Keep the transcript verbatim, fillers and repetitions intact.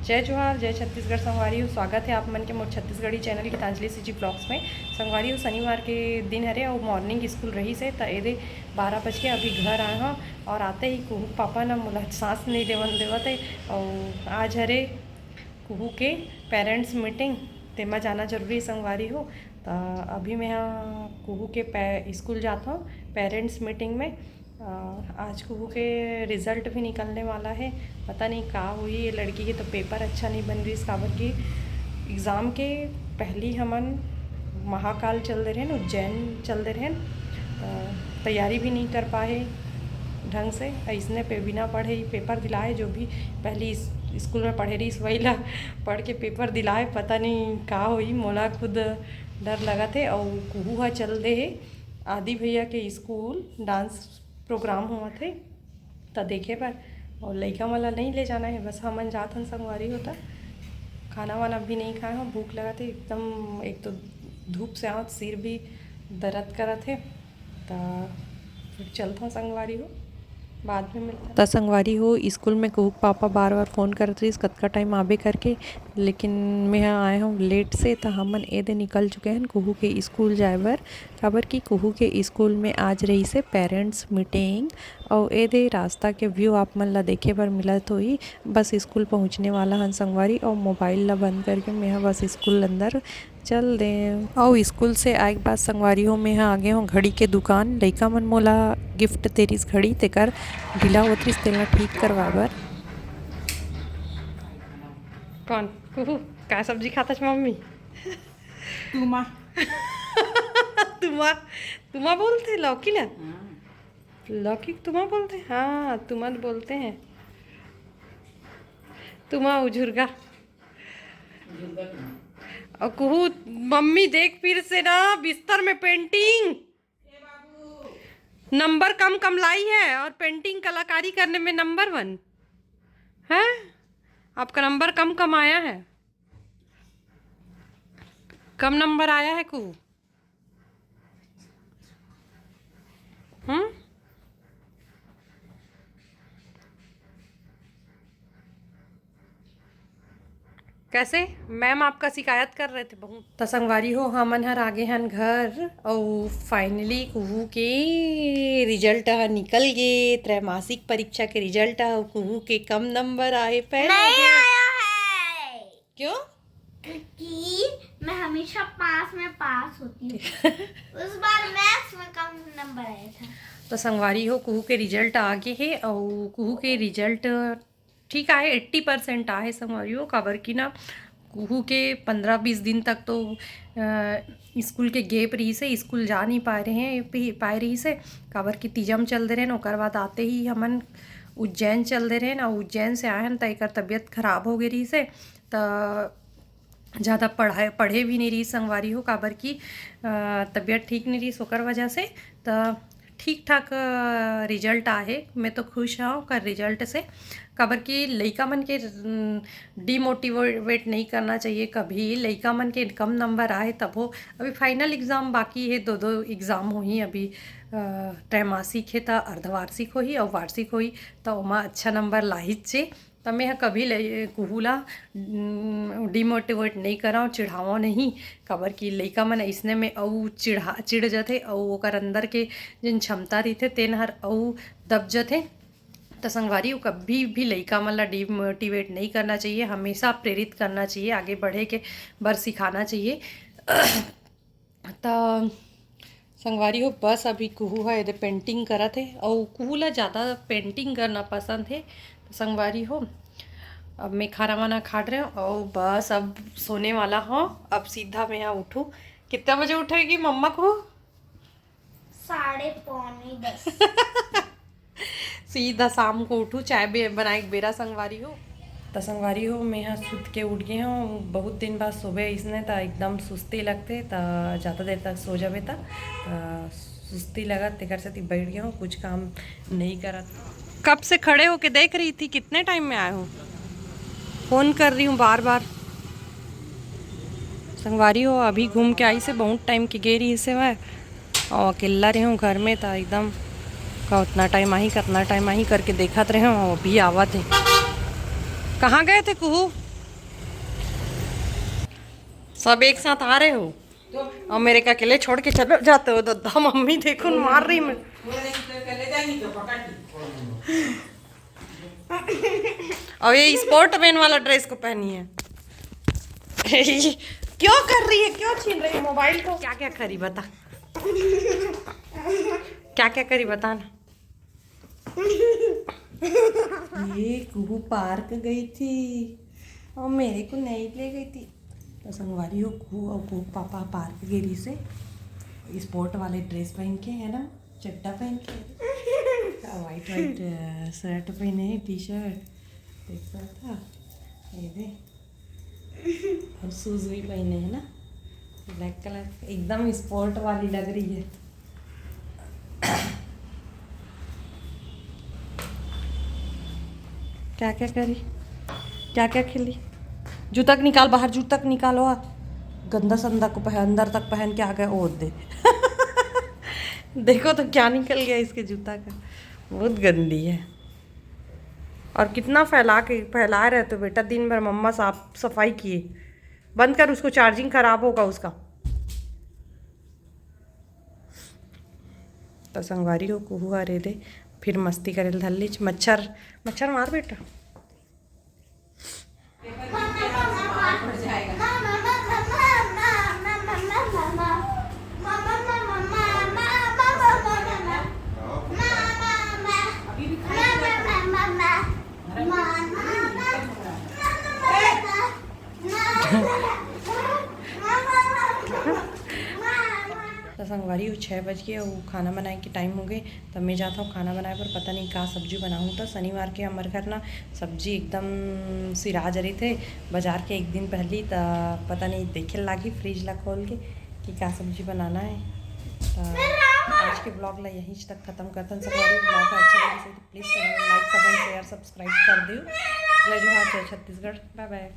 जय जोहार, जय छत्तीसगढ़ संगवारी हो। स्वागत है आप मन के मोर Chhattisgarhi channel Geetanjali CG blogs में। संगवारी हो, शनिवार के दिन हरे अउ मॉर्निंग स्कूल रहिस हे, त एदे बारह बज के अभी घर आए हौं। और आते ही कुहू पापा ना मोला सांस नहीं लेवन देवत हे। और आज हरे कुहू के पेरेंट्स मीटिंग, तेमा जाना जरूरी हे संगवारी हो। त अभी मैं हा कुहू के पै-, स्कूल जात हौं पेरेंट्स मीटिंग में। अ, आज कुहू के रिजल्ट भी निकलने वाला है। पता नहीं का हुई ये लड़की के, तो पेपर अच्छा नहीं बन रही, काबर कि एग्ज़ाम के पहली हमन महाकाल चल दे रहेन, उज्जैन चल दे रहेन। अ, तैयारी भी नहीं कर पाए ढंग से, अइसने पे बिना पढ़े ही पेपर दिलाए। जो भी पहली इस-, स्कूल में पढ़े रही, वही ला पढ़ के पेपर दिलाए। पता नहीं का हुई, मोला खुद डर लगत हे। अउ कुहू हा चल दे हे आदि भैया के स्कूल, डांस प्रोग्राम होवत हे, त देखे बर। और लइका मन ला नहीं ले जाना है, बस हमन जात हन संगवारी हो। त खाना वाना भी नहीं खाए हो, भूख लगत हे एकदम। एक तो धूप से आवत सिर भी दर्द करत हे, त फिर चलत हन संगवारी हो, बाद में मिलत। त संगवारी हो, स्कूल में कुहू के पापा बार बार फ़ोन करत रहिस कतका टाइम आबे करके, लेकिन मैं ह आए हूँ लेट से। त हमन ए दे निकल चुके हैं कुहू के स्कूल जाए बर, काबर कि कुहू के स्कूल में आज रहिस हे पेरेंट्स मीटिंग। अउ ए दे रास्ता के व्यू आप मन ला देखे बर मिलत होही। बस स्कूल पहुँचने वाला हन संगवारी, अउ मोबाइल ला बंद करके मैं ह बस स्कूल अंदर चल दे। अउ स्कूल से आए के बाद संगवारी हो, मैं ह आगे हूँ घड़ी के दुकान। लइका मन मोला गिफ्ट दे रिस घड़ी, तेकर ढीला होत रिस, तेला ठीक करवा बर। कौन? कुहू, का सब्जी खात हस मम्मी? तुमा। तुमा, तुमा बोलथे लौकी ला? हाँ। लौकी को तुमा बोलथे? हाँ, तुमा तो बोलते हैं। तुमा उझुरगा। और कुहू, मम्मी देख फिर से ना बिस्तर में पेंटिंग। नंबर कम कम लाई है और पेंटिंग कलाकारी करने में नंबर वन है। आपका नंबर कम कम आया है, कम नंबर आया है कुहू। हम्म? कैसे? मैम आपका शिकायत कर रहे थे बहुत। त संगवारी हो, हमन हर आगे हन घर, अउ finally कुहू के result ह निकल गे। त्रैमासिक परीक्षा के result ह, कुहू के कम नंबर आए, fail हो नहीं गया। आया है। क्यों? क्योंकि मैं हमेशा पास में पास होती हूँ। उस बार मैथ्स में कम नंबर आया था। त संगवारी हो, कुहू के result आ गे हे, अउ कुहू के result ठीक आहे, एट्टी परसेंट आहे संगवारी हो, काबर कि ना कुहू के पंद्रह बीस दिन तक तो, अ, स्कूल के gap रहिस हे, स्कूल जा नहीं पाए रहे हैं, पी-, पाए रहिस हे, काबर कि तीजा म चल दे रहे हैं। ओकर बाद आते ही हमन उज्जैन चल दे रहे हैं ना, उज्जैन से आए हैं त एकर तबीयत खराब हो गई रहिस हे, त ज़्यादा पढ़ाई, पढ़े भी नहीं रहिस संगवारी हो, काबर कि, अ, तबीयत ठीक नहीं रहिस ओकर वजह से। त ठीक ठाक, अ, result आहे, मैं तो खुश हूँ ओकर result से, काबर कि लइका मन के, उम, demotivate नहीं करना चाहिए कभी। लइका मन के कम नंबर आए तब हो, अभी final exam बाकी है, दो दो exam होही अभी, अ, त्रैमासिक है त अर्धवार्षिक होही अउ वार्षिक होही, त ओमा अच्छा नंबर लाहिच चे। त मैं ह कभी ले कुहू ला, उम, demotivate नहीं करव, चिढ़ावव नहीं, काबर कि लइका मन अइसने में अउ चिढ़ा, चिढ़ जथे अउ ओकर अंदर के जेन क्षमता रहिथे तेन हर अउ दब जथे। त संगवारी हो, कभी भी लइका मन ला demotivate नहीं करना चाहिए, हमेशा प्रेरित करना चाहिए, आगे बढ़े के बर सिखाना चाहिए। त संगवारी हो, बस अभी कुहू ह एदे पेंटिंग करत हे, अउ कुहू ला ज़्यादा पेंटिंग करना पसंद हे। त संगवारी हो, अब मैं खाना वाना खा रहे हूँ, अउ बस अब सोने वाला हूँ। अब सीधा मैं यहाँ उठूँ। कितना बजे उठेगी मम्मा कुहू? साढ़े पौने दस। सीधा शाम को उठू, चाय बे-, बनाए के बेरा संगवारी हो। त संगवारी हो, मैं ह सुत के उठ गए हूँ। बहुत दिन बाद सोबे इसने त एकदम सुस्ती लगते, त ज़्यादा देर तक सो जाबे त, त सुस्ती लगत, तेकर सेती बैठ गए हूँ, कुछ काम नहीं करत। कब से खड़े होके देख रही थी, कितने टाइम में आए हो? फ़ोन कर रही हूँ बार बार। संगवारी हो, अभी घूम के आइस हे, बहुत टाइम के गे रहिस हे मैं, अउ अकेल्ला रहे हूँ घर में, त एकदम का उतना टाइम आही, कितना टाइम आही करके देखत रहे हूँ, अभी आवत हे। कहाँ गए थे कुहू? तो अब एक साथ आ रहे हो और मेरे का अकेले छोड़ के चलो जाते हो? दद्दा मम्मी देखो मार रही मैं। और ये स्पोर्ट मैन वाला ड्रेस को पहनी है। क्यों कर रही है, क्यों छीन रही है मोबाइल को? क्या क्या करी बता, क्या क्या करी बता ना। ये कुहू पार्क गई थी और मेरे को नहीं ले गई थी। तो संगवारी हो, कुहू और कुहू पापा पार्क गे रहिसे स्पोर्ट वाले ड्रेस पहन के, है ना, चड्डा पहन के, वाइट वाइट शर्ट पहने, टी शर्ट, देख रहा था ये दे, और शूज भी पहने है ना, ब्लैक कलर, एकदम स्पोर्ट वाली लग रही है। क्या क्या करी, क्या क्या खेली? जूता के निकाल बाहर, जूता के निकालो। आ, गंदा संदा को पहन, अंदर तक पहन के आ गए, ओ दे। देखो तो क्या निकल गया इसके जूता का, बहुत गंदी है। और कितना फैला के फैलाए रहते हो बेटा, दिन भर मम्मा साफ सफाई किए। बंद कर, उसको चार्जिंग खराब होगा उसका। तो संगवारी हो, कुहू हरे दे, फिर मस्ती करे ल धर लीच। मच्छर, मच्छर मार बेटा। तो संगवारी हो, छः बज गए, वो खाना बनाए के टाइम हो गए। तो मैं जाता हूँ खाना बनाए पर पता नहीं का सब्जी बनाऊँ। तो शनिवार के हमारे घर ना सब्जी एकदम सिरा जरी थे बाजार के एक दिन पहली, तो पता नहीं देखे लागी फ्रिज ला खोल के कि का सब्जी बनाना है। तो आज के ब्लॉग ला यहीं तक खत्म करतन संगवारी। ब्लॉग अच्छा लगे तो please channel like, comment, share, subscribe कर दियो। जय जोहार, जय छत्तीसगढ़, बाय बाय।